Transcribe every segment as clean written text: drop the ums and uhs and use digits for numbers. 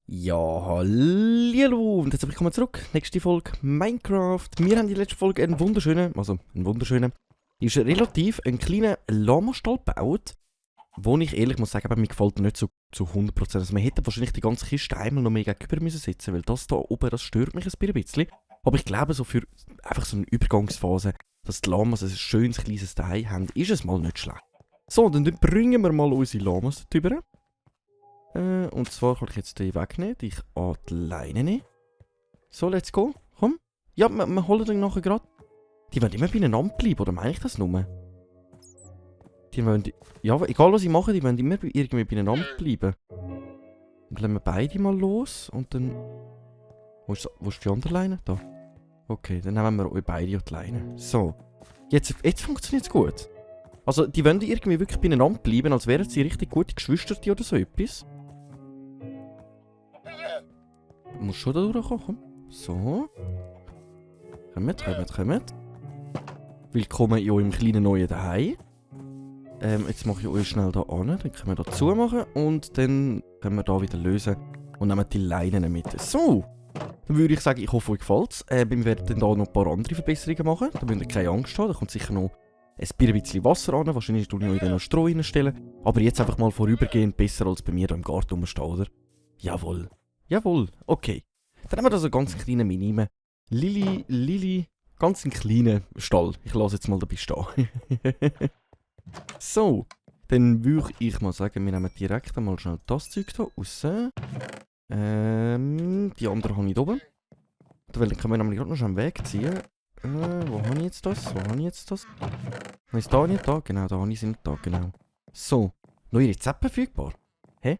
Ja, hallo und herzlich willkommen zurück. Nächste Folge Minecraft. Wir haben die letzte Folge einen wunderschönen, ist relativ einen kleinen Lamastall gebaut, wo ich ehrlich muss sagen, aber mir gefällt er nicht zu 100%. Also man hätte wahrscheinlich die ganze Kiste einmal noch mehr gegenüber müssen setzen, weil das da oben, das stört mich ein bisschen. Aber ich glaube, so für einfach so eine Übergangsphase, dass die Lamas ein schönes kleines Teil haben, ist es mal nicht schlecht. So, dann bringen wir mal unsere Lamas drüber. Und zwar kann ich jetzt die wegnehmen, dich an die Leine nehmen. So, let's go. Komm. Ja, wir holen den nachher gerade. Die wollen immer beieinander bleiben, oder meine ich das nur? Die wollen... Ja, egal was ich mache, die wollen immer irgendwie beieinander bleiben. Dann lassen wir beide mal los und dann... Wo ist die andere Leine? Da. Okay, dann nehmen wir euch beide an die Leine. So. Jetzt funktioniert es gut. Also, die wollen irgendwie wirklich beieinander bleiben, als wären sie richtig gute Geschwister oder so etwas. Du musst schon da durchkommen, komm. So. Kommt. Willkommen in eurem kleinen neuen Zuhause. Jetzt mache ich euch schnell da an, dann können wir da zumachen und dann können wir da wieder lösen und nehmen die Leinen mit. So, dann würde ich sagen, ich hoffe euch gefällt es. Wir werden dann da noch ein paar andere Verbesserungen machen, da müsst ihr keine Angst haben, da kommt sicher noch ein bisschen Wasser an, wahrscheinlich tue ich euch dann noch Stroh reinstellen, aber jetzt einfach mal vorübergehend besser als bei mir da im Garten rumstehen, oder? Jawohl, okay. Dann haben wir da so einen ganz kleinen Minimen. Lili, ganz einen kleinen Stall. Ich lasse jetzt mal dabei stehen. So, dann würde ich mal sagen, wir nehmen direkt einmal schnell das Zeug hier raus. Die andere habe ich da oben. Dann können wir nämlich gerade noch schnell wegziehen. Wo habe ich jetzt das? Habe ich es da nicht da? Genau, da habe ich es nicht da, genau. So, neue Rezepte verfügbar. Hä?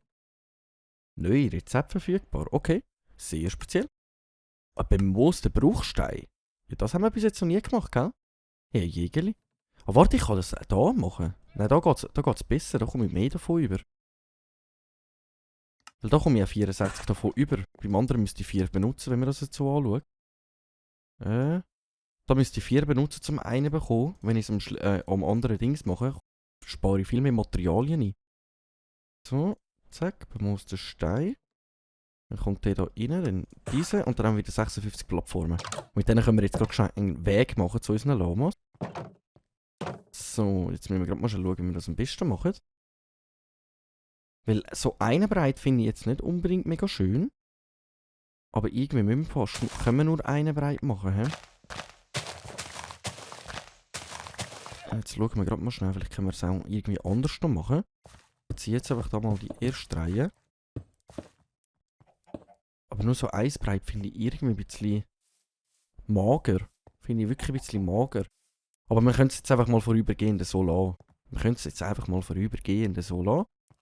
Neue Rezepte verfügbar, okay. Sehr speziell. Aber bemooster Bruchstein. Ja, das haben wir bis jetzt noch nie gemacht, gell? Hey, Jägerli. Aber warte, ich kann das da machen. Nein, da geht's besser, da komme ich mehr davon über. Weil da komme ich ja 64 davon über. Beim anderen müsste ich 4 benutzen, wenn wir das jetzt so anschauen. Da müsste ich 4 benutzen, zum einen bekommen. Wenn ich es am anderen Dings mache, spare ich viel mehr Materialien ein. So, zack, bemooster Stein. Dann kommt der da rein, dann diese und dann haben wir wieder 56 Plattformen. Mit denen können wir jetzt gerade einen Weg machen zu unseren Lamas. So, jetzt müssen wir gerade mal schauen, wie wir das am besten machen. Weil so eine Breit finde ich jetzt nicht unbedingt mega schön. Aber irgendwie müssen wir fast, können wir nur eine Breit machen, hä? Jetzt schauen wir gerade mal schnell, vielleicht können wir es auch irgendwie anders noch machen. Ich ziehe jetzt einfach da mal die erste Reihe. Aber nur so eins breit finde ich irgendwie ein bisschen mager. Finde ich wirklich ein bisschen mager. Aber wir können es jetzt einfach mal vorübergehend so lassen.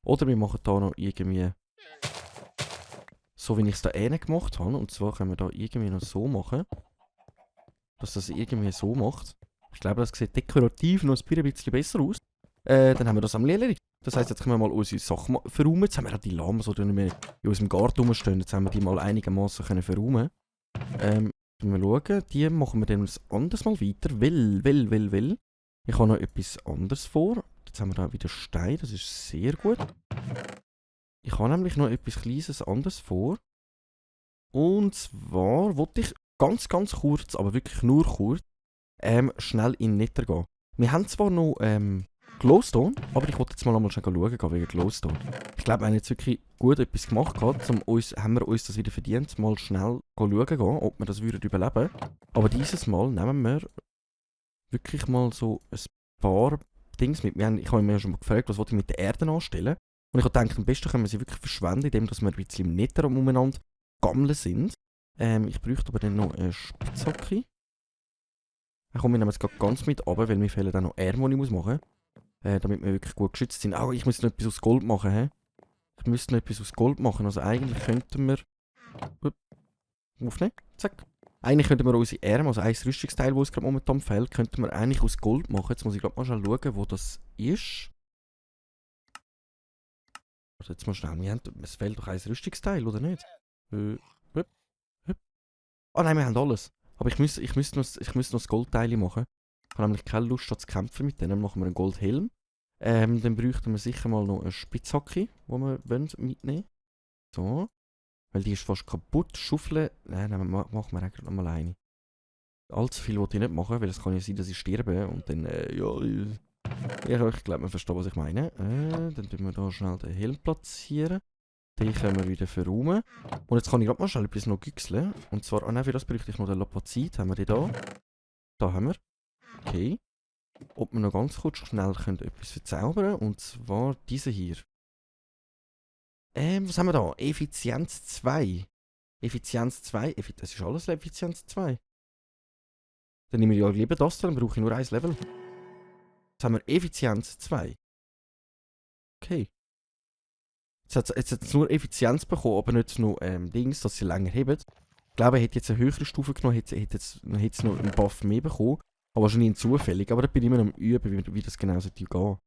Oder wir machen da noch irgendwie so, wie ich es da gemacht habe. Und zwar können wir da irgendwie noch so machen. Dass das irgendwie so macht. Ich glaube, das sieht dekorativ noch ein bisschen besser aus. Dann haben wir das am erledigt. Das heisst, jetzt können wir mal unsere Sachen verräumen. Jetzt haben wir auch die Lamas, die in unserem Garten rumstehen. Jetzt haben wir die mal einigermaßen verräumen. Wir schauen, die machen wir dann anders mal weiter. Weil. Ich habe noch etwas anderes vor. Jetzt haben wir da wieder Stein, das ist sehr gut. Ich habe nämlich noch etwas Kleines anderes vor. Und zwar wollte ich ganz kurz, aber wirklich nur kurz, schnell in den Nether gehen. Wir haben zwar noch Glowstone, aber ich wollte jetzt mal schnell schauen wegen Glowstone. Ich glaube, wir haben jetzt wirklich gut etwas gemacht gehabt, haben wir uns das wieder verdient, mal schnell schauen gehen, ob wir das überleben würden. Aber dieses Mal nehmen wir wirklich mal so ein paar Dings mit. Ich habe mir ja schon mal gefragt, was ich mit der Erde anstellen. Und ich habe gedacht, am besten können wir sie wirklich verschwenden, indem wir ein bisschen im Nether umeinander gammeln sind. Ich bräuchte aber dann noch eine Spitzhacke. Dann kommen wir jetzt ganz mit runter, weil mir fehlen dann noch Arme, die ich machen muss. Damit wir wirklich gut geschützt sind. Ich muss noch etwas aus Gold machen, hä? Ich müsste noch etwas aus Gold machen. Also eigentlich könnten wir... Aufnehmen. Zack. Eigentlich könnten wir unsere Arme, also ein Rüstungsteil, das uns gerade momentan fehlt, könnten wir eigentlich aus Gold machen. Jetzt muss ich gerade mal schnell schauen, wo das ist. Also jetzt mal schnell. Es fehlt doch ein Rüstungsteil, oder nicht? Ah nein, wir haben alles. Aber ich müsste noch das Goldteil machen. Ich habe nämlich keine Lust zu kämpfen mit denen. Dann machen wir einen Goldhelm. Dann bräuchten wir sicher mal noch eine Spitzhacke, die wir mitnehmen wollen. So. Weil die ist fast kaputt. Schaufeln. Nein, machen wir eigentlich noch mal eine. Allzu viel wollte ich nicht machen, weil es kann ja sein, dass ich sterbe. Und dann, ja, ich glaube, man versteht, was ich meine. Dann tun wir hier schnell den Helm platzieren. Den können wir wieder verräumen. Und jetzt kann ich gerade mal schnell etwas noch güchseln. Und zwar, nein, für das bräuchte ich noch den Lapazit. Haben wir den da? Da haben wir. Okay. Ob wir noch ganz kurz schnell etwas verzaubern. Und zwar diese hier. Was haben wir da? Effizienz 2. Effizienz 2. Das ist alles Effizienz 2. Dann nehme ich ja lieber das, dann brauche ich nur ein Level. Jetzt haben wir Effizienz 2. Okay. Jetzt hat es nur Effizienz bekommen, aber nicht nur Dings, dass sie länger heben. Ich glaube, er hätte jetzt eine höhere Stufe genommen, hätte es noch einen Buff mehr bekommen. Aber wahrscheinlich zufällig. Aber da bin ich immer noch am Üben, wie das genau sollte gehen.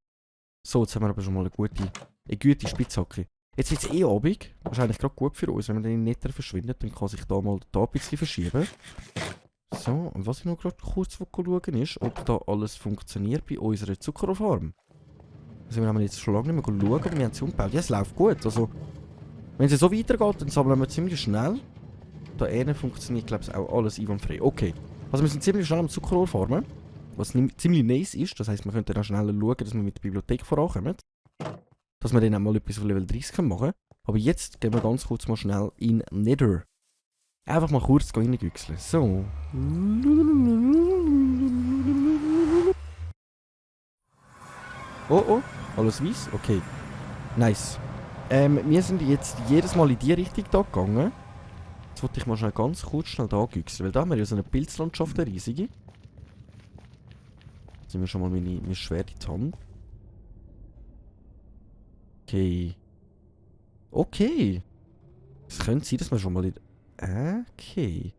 So, jetzt haben wir aber schon mal eine gute Spitzhacke. Jetzt wird es Abend. Wahrscheinlich gerade gut für uns. Wenn wir dann in Nether verschwindet, dann kann sich da mal ein bisschen verschieben. So, und was ich noch gerade kurz schauen ist, ob da alles funktioniert bei unserer Zuckerfarm. Also wir haben jetzt schon lange nicht mehr schauen, aber wir haben sie umgebaut. Ja, es läuft gut. Also, wenn es so weitergeht, dann sammeln wir ziemlich schnell. Da innen funktioniert, glaube ich, auch alles einwandfrei. Okay. Also wir sind ziemlich schnell am Zuckerrohr farmen. Was ziemlich nice ist. Das heisst, wir könnten dann schneller schauen, dass wir mit der Bibliothek vorankommen. Dass wir dann auch mal etwas auf Level 30 machen können. Aber jetzt gehen wir ganz kurz mal schnell in Nether. Einfach mal kurz reingüchseln. So. Oh, alles weiß? Okay. Nice. Wir sind jetzt jedes Mal in die Richtung da gegangen. Jetzt wollte ich mal schnell ganz kurz da güchseln, weil da haben wir ja so eine Pilzlandschaft, eine riesige. Jetzt nehmen wir schon mal mein Schwert in die Hand. Okay. Okay. Es könnte sein, dass wir schon mal in... Okay.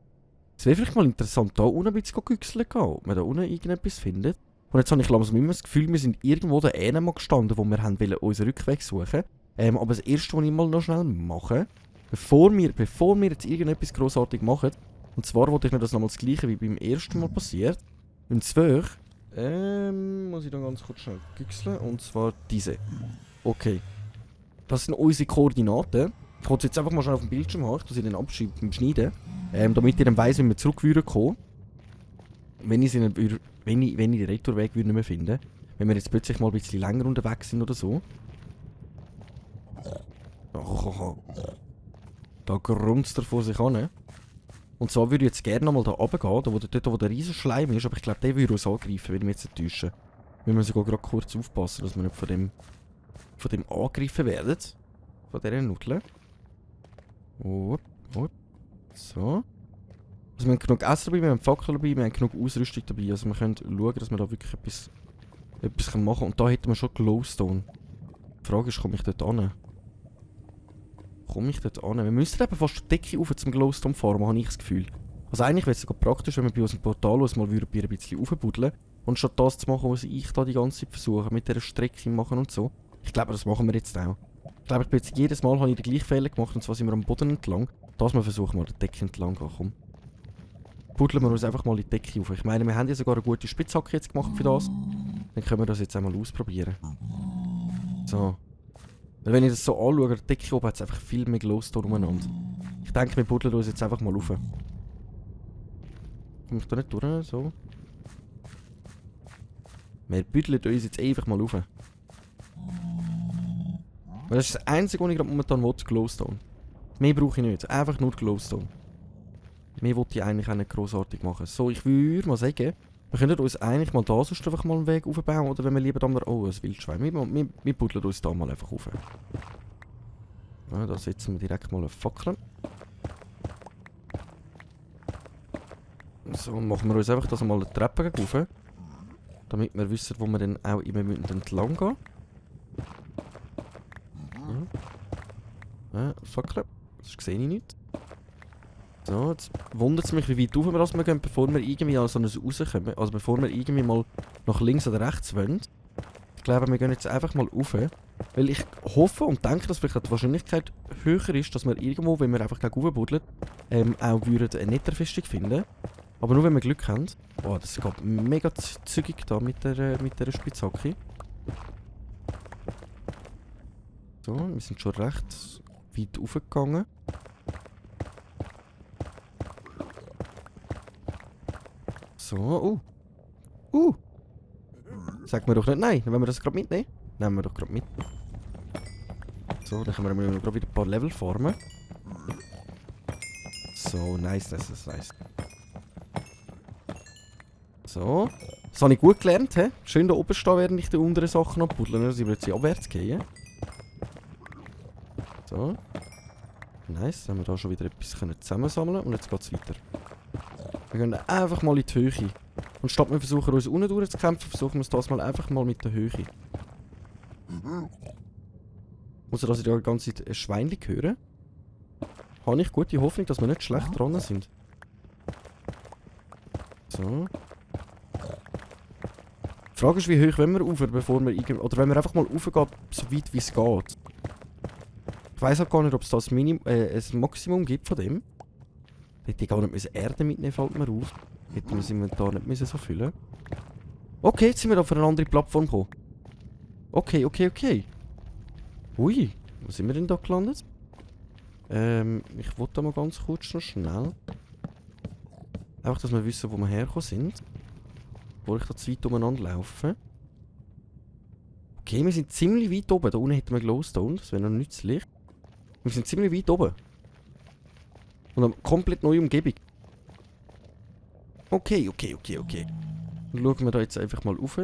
Es wäre vielleicht mal interessant, da unten ein bisschen güchseln gehen, ob man da unten irgendetwas findet. Und jetzt habe ich langsam immer das Gefühl, wir sind irgendwo da mal gestanden, wo wir wollten unseren Rückweg suchen. Aber das erste, was ich mal noch schnell mache, bevor wir jetzt irgendetwas grossartig machen, und zwar wollte ich mir das nochmal das gleiche wie beim ersten Mal passiert. Und zwar, muss ich dann ganz kurz schnell güchseln, und zwar diese. Okay. Das sind unsere Koordinaten. Ich wollte jetzt einfach mal schnell auf dem Bildschirm haben, ich muss sie dann abschneiden, damit ihr dann weiss, wie wir zurück kommen. Wenn ich den Retourweg nicht mehr finde. Wenn wir jetzt plötzlich mal ein bisschen länger unterwegs sind oder so. Da grunzt er vor sich an. Und zwar würde ich jetzt gerne mal da runtergehen, dort wo der Riesenschleim ist, aber ich glaube, der würde uns angreifen, wenn wir jetzt enttäuschen. Wir müssen sogar gerade kurz aufpassen, dass wir nicht von dem angegriffen werden. Von dieser Nudel. So. Also wir haben genug Essen dabei, wir haben Fackel dabei, wir haben genug Ausrüstung dabei. Also wir können schauen, dass wir da wirklich etwas machen können. Und da hätten wir schon Glowstone. Die Frage ist, komme ich dort an? Wir müssen eben fast die Decke rauf zum Glowstone farmen, habe ich das Gefühl. Also eigentlich wäre es sogar praktisch, wenn wir bei unserem Portal aus mal ein bisschen raufbuddeln. Und statt das zu machen, was ich da die ganze Zeit versuche, mit dieser Strecke machen und so. Ich glaube, das machen wir jetzt auch. Ich glaube, jedes Mal habe ich den gleichen Fehler gemacht, und zwar sind wir am Boden entlang. Das mal versuchen wir, die Decke entlang zu kommen. Buddeln wir uns einfach mal in die Decke auf. Ich meine, wir haben ja sogar eine gute Spitzhacke jetzt gemacht für das. Dann können wir das jetzt einmal ausprobieren. So. Weil wenn ich das so anschaue, die Decke oben hat es einfach viel mehr Glowstone umeinander. Ich denke, wir buddeln uns jetzt einfach mal rauf. Komme ich da nicht durch? So. Wir buddeln uns jetzt einfach mal rauf. Weil das ist das Einzige, was ich gerade momentan will, Glowstone. Mehr brauche ich nicht, einfach nur Glowstone. Mehr wollte ich eigentlich auch nicht grossartig machen. So, ich würde mal sagen, wir könnten uns eigentlich mal da sonst einfach mal einen Weg aufbauen, oder wenn wir lieber da mal... Oh, ein Wildschwein. Wir buddeln uns da mal einfach auf. Ja, da setzen wir direkt mal eine Fackel. So, machen wir uns einfach das mal eine Treppe rauf. Damit wir wissen, wo wir dann auch immer entlang gehen. Fackel. Das sehe ich nicht. So, jetzt wundert es mich, wie weit rauf wir das gehen, bevor wir irgendwie an so ein rauskommen. Also bevor wir irgendwie mal nach links oder rechts wollen. Ich glaube, wir gehen jetzt einfach mal rauf. Weil ich hoffe und denke, dass vielleicht die Wahrscheinlichkeit höher ist, dass wir irgendwo, wenn wir einfach gleich raufbuddeln, auch eine Netherfestung finden. Aber nur wenn wir Glück haben. Boah, das geht mega zügig da mit der Spitzhacke. So, wir sind schon recht weit raufgegangen. So, Sag mir doch nicht nein, wenn wir das gerade mitnehmen. Nehmen wir doch gerade mit. So, dann können wir gerade wieder ein paar Level farmen. So, nice. So. Das habe ich gut gelernt, he? Schön da oben stehen, während ich die unteren Sachen abpuddeln, dass ich plötzlich abwärts gehe. So. Nice, dann haben wir da schon wieder etwas zusammensammeln und jetzt geht es weiter. Wir gehen einfach mal in die Höhe. Und statt wir versuchen, uns unten durchzukämpfen, versuchen wir es das mal einfach mal mit der Höhe. Außer dass ich da die ganze Zeit ein Schweinchen höre, habe ich gute Hoffnung, dass wir nicht schlecht dran sind. So. Die Frage ist, wie hoch wollen wir rauf, bevor wir oder wenn wir einfach mal raufgehen, so weit wie es geht. Ich weiss halt gar nicht, ob es da ein Maximum gibt von dem. Hätte ich gar nicht Erde mitnehmen, fällt mir auf. Hätte wir das Inventar nicht müssen so füllen. Okay, jetzt sind wir auf eine andere Plattform gekommen. Okay. Ui, wo sind wir denn da gelandet? Ich wollte da mal ganz kurz noch schnell. Einfach, dass wir wissen, wo wir hergekommen sind. Bevor ich da zu weit umeinander laufe. Okay, wir sind ziemlich weit oben. Da unten hätten wir Glowstone, das wäre noch nützlich. Wir sind ziemlich weit oben. Und eine komplett neue Umgebung. Okay. Dann schauen wir da jetzt einfach mal rauf.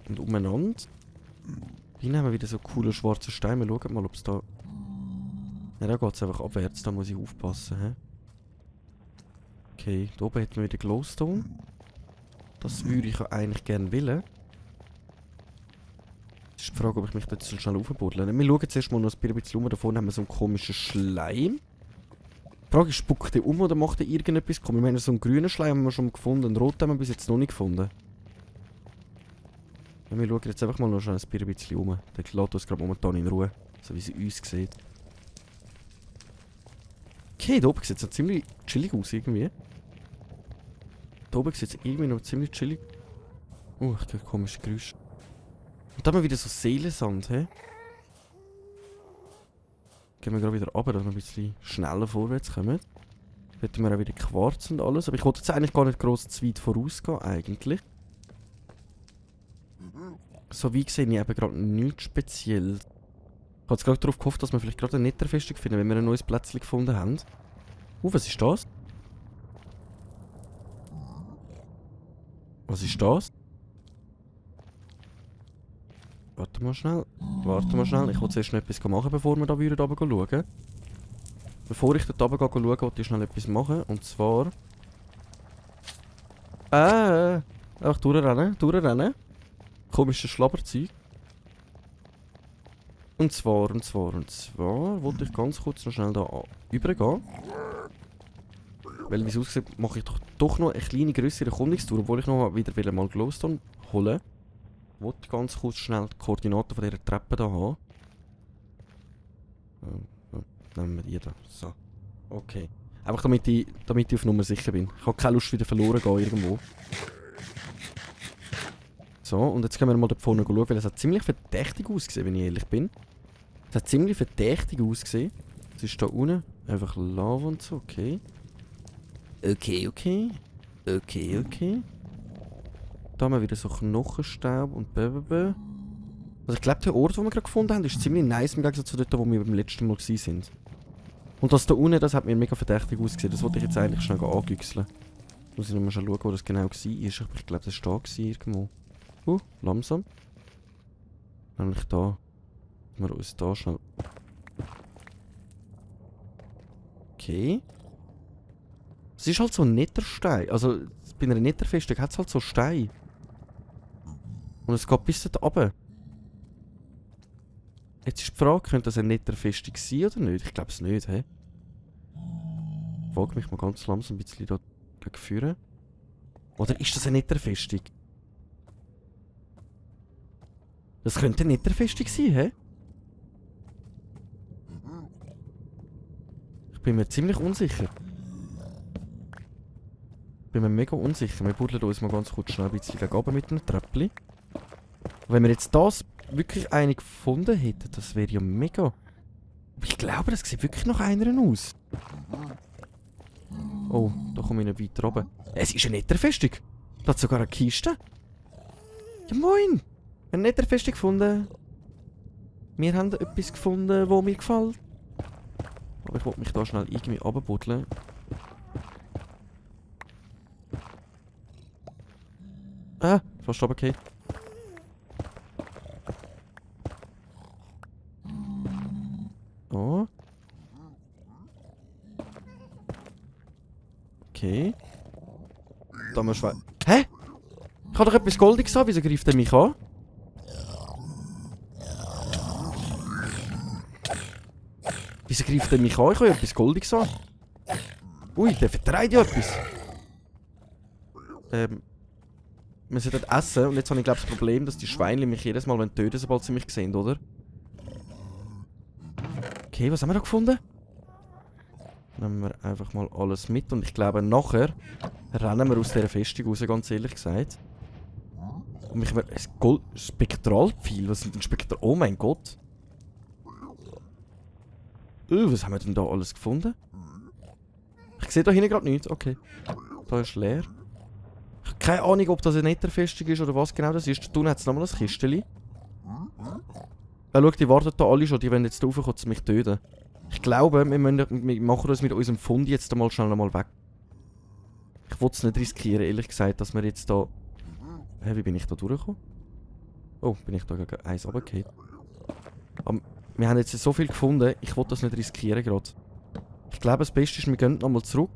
Und umeinander. Hier haben wir wieder so coole schwarze Steine. Wir schauen mal, ob es da... Ja, da geht es einfach abwärts. Da muss ich aufpassen. He? Okay, da oben hätten wir wieder Glowstone. Das würde ich eigentlich gerne wollen. Es ist die Frage, ob ich mich da jetzt so schnell aufbuddle. Wir schauen zuerst mal noch ein bisschen rum. Da vorne haben wir so einen komischen Schleim. Die Frage ist, spuckt der um oder macht der irgendetwas? Komm, wir haben so einen grünen Schleim haben wir schon gefunden. Einen roten haben wir bis jetzt noch nicht gefunden. Ja, wir schauen jetzt einfach mal noch schnell ein bisschen um. Der lässt uns gerade momentan in Ruhe. So wie sie uns sieht. Okay, da oben sieht es so ziemlich chillig aus irgendwie. Da oben sieht es irgendwie noch ziemlich chillig. Ich höre komische Geräusche. Und dann haben wir wieder so Seelensand, hä? Gehen wir gerade wieder runter, dass wir ein bisschen schneller vorwärts kommen. Hätten wir auch wieder Quarz und alles. Aber ich wollte jetzt eigentlich gar nicht gross zu weit vorausgehen, eigentlich. So wie sehe ich eben gerade nichts Spezielles. Ich habe jetzt gerade darauf gehofft, dass wir vielleicht gerade eine Netherfestung finden, wenn wir ein neues Plätzchen gefunden haben. Was ist das? Was ist das? Warte mal schnell. Ich will zuerst noch etwas machen, bevor wir da wieder runter schauen. Bevor ich dort runter schaue, wollte ich schnell etwas machen. Und zwar... einfach durchrennen. Komisches Schlabberzeug. Und zwar wollte ich ganz kurz noch schnell da übergehen. Weil, wie es aussieht, mache ich doch noch eine kleine grössere Erkundungstour, obwohl ich noch wieder mal Glowstone holen. Ich wollte ganz kurz schnell die Koordinaten von dieser Treppe hier haben. Nehmen wir die da. So. Okay. Einfach damit ich auf Nummer sicher bin. Ich habe keine Lust wieder verloren gehen irgendwo. So, und jetzt können wir mal da vorne schauen, weil es hat ziemlich verdächtig ausgesehen, wenn ich ehrlich bin. Es hat ziemlich verdächtig ausgesehen. Es ist da unten einfach Lava und so, okay. Okay. Da haben wir wieder so Knochenstaub und blablabla. Also ich glaube, der Ort, den wir gerade gefunden haben, ist ziemlich nice im Gegensatz zu dort, wo wir beim letzten Mal waren. Und das da unten, das hat mir mega verdächtig ausgesehen. Das wollte ich jetzt eigentlich schnell angüchseln. Muss ich nochmal schauen, wo das genau war. Ich glaube, das war da irgendwo. Langsam. Nämlich da. Wir uns da schnell... Okay. Es ist halt so ein netter Stein. Also, bei einer Netherfestung hat es halt so Stein. Und es geht bis dort runter. Jetzt ist die Frage, könnte das eine Netherfestung sein oder nicht? Ich glaube es nicht, hä? Ich frage mich mal ganz langsam ein bisschen da gegen führen. Oder ist das eine Netherfestung? Das könnte eine Netherfestung sein, hä? Ich bin mir ziemlich unsicher. Bin mir mega unsicher. Wir buddeln uns mal ganz kurz schnell ein bisschen gegen oben mit einem Treppli. Wenn wir jetzt das wirklich eine gefunden hätten, das wäre ja mega. Aber ich glaube, das sieht wirklich nach einer aus. Oh, da komme ich nicht weiter oben. Es ist eine Netterfestung. Da hat sogar eine Kiste. Ja moin. Eine Netterfestung gefunden. Wir haben etwas gefunden, das mir gefällt. Aber ich wollte mich da schnell irgendwie runterbuddeln. Fast runtergefallen. Oh. Okay. Da muss ich... Hä? Ich habe doch etwas Goldiges an. Wieso greift er mich an? Wieso greift er mich an? Ich habe ja etwas Goldiges an. Ui, der vertreibt ja etwas. Wir sollten essen. Und jetzt habe ich glaube das Problem, dass die Schweine mich jedes Mal töten wollen, sobald sie mich sehen, oder? Okay, was haben wir da gefunden? Nehmen wir einfach mal alles mit. Und ich glaube, nachher rennen wir aus dieser Festung raus, ganz ehrlich gesagt. Und ich werde... Ein Spektralpfeil? Was sind denn Spektral... Oh mein Gott. Was haben wir denn da alles gefunden? Ich sehe da hinten gerade nichts. Okay. Da ist leer. Ich habe keine Ahnung, ob das eine Netterfestung ist oder was genau das ist. Da hat es nochmal ein Kistchen. Schau, die warten da alle schon. Die wollen jetzt raufkommen, um mich töten. Ich glaube, wir machen uns mit unserem Fund jetzt mal schnell nochmal weg. Ich will es nicht riskieren, ehrlich gesagt, dass wir jetzt da... Hä, wie bin ich da durchgekommen? Oh, bin ich da gegen eins runtergefallen. Aber wir haben jetzt so viel gefunden, ich will das nicht riskieren gerade. Ich glaube, das Beste ist, wir gehen nochmal zurück.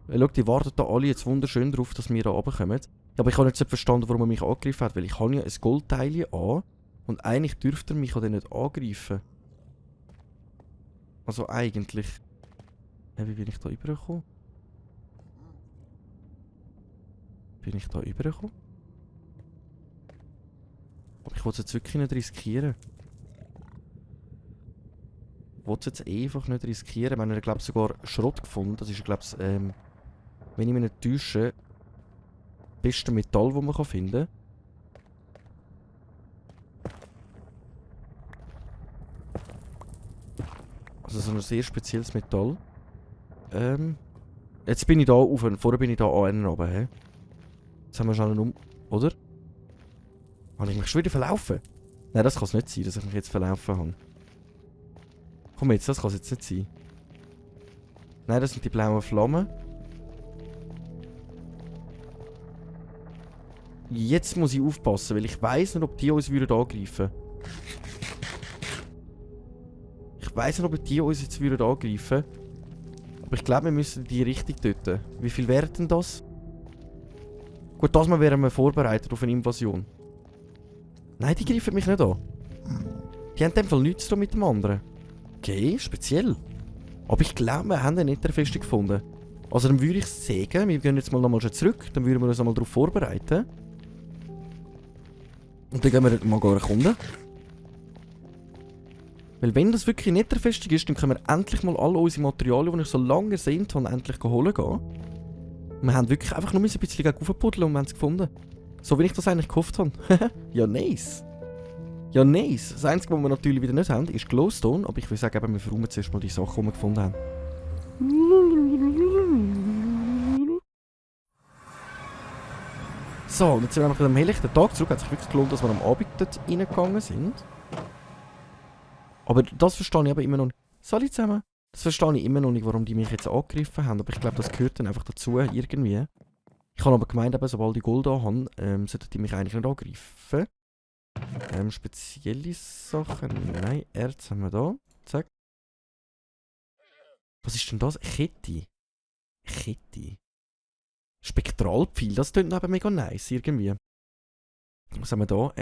Schau, die warten da alle jetzt wunderschön drauf, dass wir da runterkommen. Aber ich habe nicht verstanden, warum er mich angegriffen hat, weil ich habe ja ein Goldteil an. Und eigentlich dürfte er mich auch nicht angreifen. Also eigentlich... Wie bin ich da rübergekommen? Bin ich da rübergekommen? Aber ich will es jetzt wirklich nicht riskieren. Ich will es jetzt einfach nicht riskieren. Wir haben, glaube ich, sogar Schrott gefunden. Das ist, glaube ich, wenn ich mich nicht täusche, das beste Metall, das man finden kann. Also so ein sehr spezielles Metall. Jetzt bin ich da auf. Vorher bin ich da an einen runter. He? Jetzt haben wir schon einen Oder? Habe ich mich schon wieder verlaufen? Nein, das kann es nicht sein, dass ich mich jetzt verlaufen habe. Komm jetzt, das kann es jetzt nicht sein. Nein, das sind die blauen Flammen. Jetzt muss ich aufpassen, weil ich weiss nicht, ob die uns angreifen würden. Ich weiss nicht, ob die uns jetzt angreifen würden. Aber ich glaube, wir müssen die richtig töten. Wie viel wäre denn das? Gut, das Mal wären wir vorbereitet auf eine Invasion. Nein, die greifen mich nicht an. Die haben in dem Fall nichts zu tun mit dem anderen. Okay, speziell. Aber ich glaube, wir haben eine Netterfestung gefunden. Also dann würde ich sagen, wir gehen jetzt mal nochmal zurück. Dann würden wir uns einmal darauf vorbereiten. Und dann gehen wir mal erkunden. Weil wenn das wirklich eine Netterfestung ist, dann können wir endlich mal alle unsere Materialien, die ich so lange gesehen habe, endlich holen gehen. Wir haben wirklich einfach nur ein bisschen gegen aufpuddeln und wir haben es gefunden. So wie ich das eigentlich gehofft habe. Ja, nice. Ja, nice. Das Einzige, was wir natürlich wieder nicht haben, ist Glowstone. Aber ich würde sagen, wir verräumen zuerst mal die Sachen, die wir gefunden haben. So, und jetzt sind wir nach dem helllichten Tag zurück. Hat sich wirklich gelohnt, dass wir am Abend dort reingegangen sind. Aber das verstehe ich aber immer noch nicht. Salut zusammen. Das verstehe ich immer noch nicht, warum die mich jetzt angegriffen haben. Aber ich glaube, das gehört dann einfach dazu, irgendwie. Ich habe aber gemeint, eben, sobald ich Gold haben, sollten die mich eigentlich nicht angreifen. Spezielle Sachen. Nein, Erz haben wir da. Zack. Was ist denn das? Kette. Kette. Spektralpfeil, das klingt aber mega nice, irgendwie. Was haben wir da?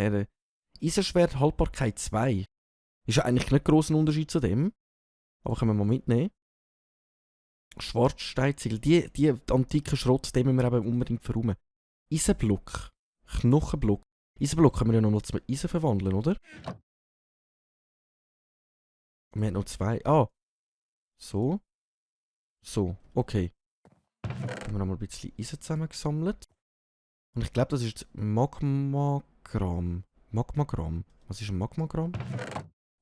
Eisenschwert Haltbarkeit 2. Ist ja eigentlich nicht gross ein Unterschied zu dem. Aber können wir mal mitnehmen. Schwarzsteinziegel. Die antiken Schrott, den müssen wir eben unbedingt verräumen. Eisenblock. Knochenblock. Eisenblock können wir ja noch zum Eisen verwandeln, oder? Wir haben noch zwei. Ah. So. So. Okay. Haben wir noch mal ein bisschen Eisen zusammengesammelt. Und ich glaube, das ist jetzt Magmagramm. Magmagramm. Was ist ein Magmagramm?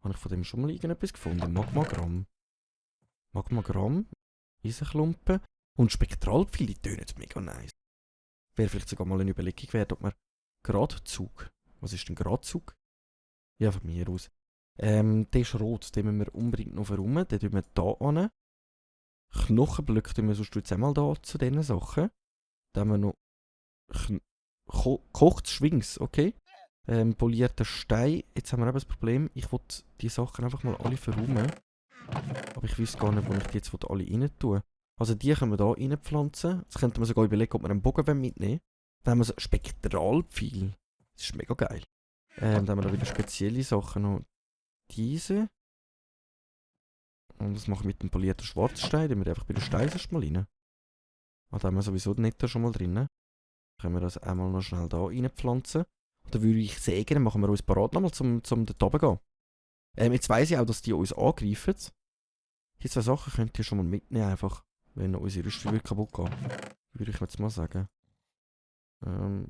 Habe ich von dem schon mal irgendetwas gefunden? Magmagramm. Magmagramm. Eisenklumpen. Und Spektralpfeile, die tönen mega nice. Wäre vielleicht sogar mal eine Überlegung wert, ob man Gradzug. Was ist denn Gradzug? Ja, von mir aus. Der ist rot, den müssen wir unbedingt noch verräumen. Den tun wir hier an. Knochenblöcke tun wir sonst jetzt einmal da zu diesen Sachen. Dann haben wir noch kochtes Schwings, okay? Polierter Stein. Jetzt haben wir eben das Problem, ich will die Sachen einfach mal alle verräumen. Aber ich weiß gar nicht, wo ich die jetzt alle rein tue. Also die können wir hier reinpflanzen. Jetzt könnte man sogar überlegen, ob wir einen Bogen mitnehmen wollen. Dann haben wir so Spektralpfeil. Das ist mega geil. Dann haben wir da wieder spezielle Sachen. Noch diese. Und das mache ich mit dem polierten Schwarzstein. Den wir einfach bei den Steinen mal rein. Ah, da haben wir sowieso den Nether schon mal drin. Dann können wir das einmal noch schnell hier reinpflanzen. Und dann würde ich sagen, dann machen wir uns parat nochmal zum dort oben gehen. Jetzt weiss ich auch, dass die uns angreifen. Die zwei Sachen könnt ihr schon mal mitnehmen, einfach. Wenn unsere Rüstung kaputt geht. Würde ich jetzt mal sagen. Wenn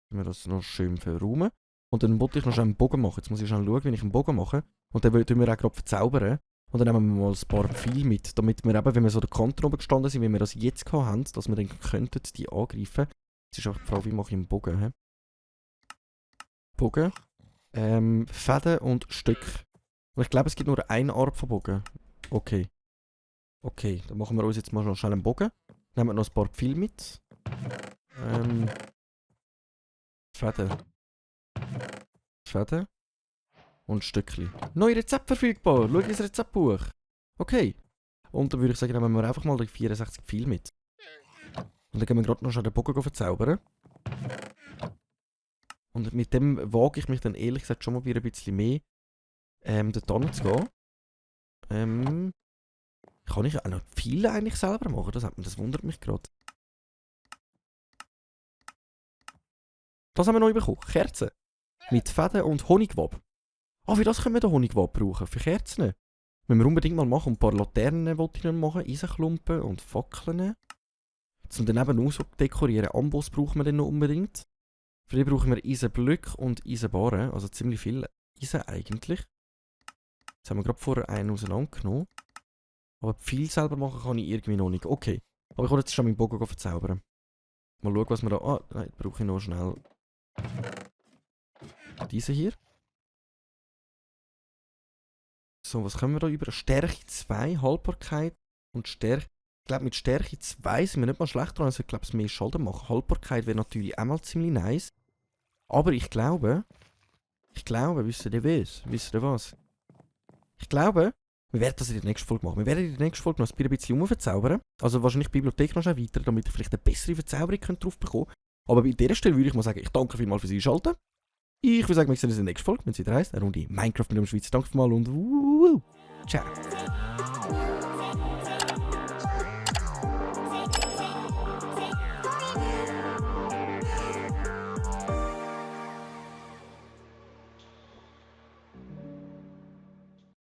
wir das noch schön verräumen. Und dann wollte ich noch schnell einen Bogen machen. Jetzt muss ich schnell schauen, wie ich einen Bogen mache. Und dann tun wir auch gerade verzaubern. Und dann nehmen wir mal ein paar Pfeile mit. Damit wir eben, wenn wir so der Kanten oben gestanden sind, wie wir das jetzt haben, dass wir dann könnten die angreifen. Jetzt ist einfach die Frage, wie mache ich einen Bogen? He? Bogen. Fäden und Stück. Und ich glaube, es gibt nur eine Art von Bogen. Okay. Okay, dann machen wir uns jetzt mal noch schnell einen Bogen. Nehmen wir noch ein paar Pfeile mit. Fäden. Fäden. Und Stückchen. Neues Rezept verfügbar! Schau ins Rezeptbuch! Okay. Und dann würde ich sagen, nehmen wir einfach mal die 64 Pfeile mit. Und dann gehen wir gerade noch schnell den Bogen verzaubern. Und mit dem wage ich mich dann ehrlich gesagt schon mal wieder ein bisschen mehr dort zu gehen. Kann ich auch noch viele eigentlich selber machen? Das wundert mich gerade. Das haben wir neu bekommen. Kerzen. Mit Fäden und Honigwab. Ah, für das können wir den Honigwab brauchen. Für Kerzen. Müssen wir unbedingt mal machen. Ein paar Laternen wollte ich noch machen. Eisenklumpen und Fackeln. Zum daneben auch so dekorieren. Amboss brauchen wir dann noch unbedingt. Für die brauchen wir Eisenblöcke und Eisenbarren. Also ziemlich viel Eisen eigentlich. Jetzt haben wir gerade vorher einen auseinandergenommen. Aber viel selber machen kann ich irgendwie noch nicht. Okay. Aber ich will jetzt schon meinen Bogen verzaubern. Mal schauen, was wir da... Ah, nein, brauche ich noch schnell... Diese hier. So, was können wir da über? Stärke 2, Haltbarkeit und Stärke... Ich glaube, mit Stärke 2 sind wir nicht mal schlecht dran. Also ich glaube, es mehr Schaden machen. Haltbarkeit wäre natürlich auch mal ziemlich nice. Aber ich glaube, wisst ihr was? Wisst ihr was? Ich glaube, wir werden das in der nächsten Folge machen. Wir werden in der nächsten Folge noch ein bisschen verzaubern. Also wahrscheinlich die Bibliothek noch weiter, damit ihr vielleicht eine bessere Verzauberung drauf bekommen könnt. Aber bei dieser Stelle würde ich mal sagen, ich danke vielmals fürs Einschalten. Ich würde sagen, wir sehen uns in der nächsten Folge, wenn es wieder heisst, eine Runde Minecraft mit dem Schweizer. Danke vielmals und ciao.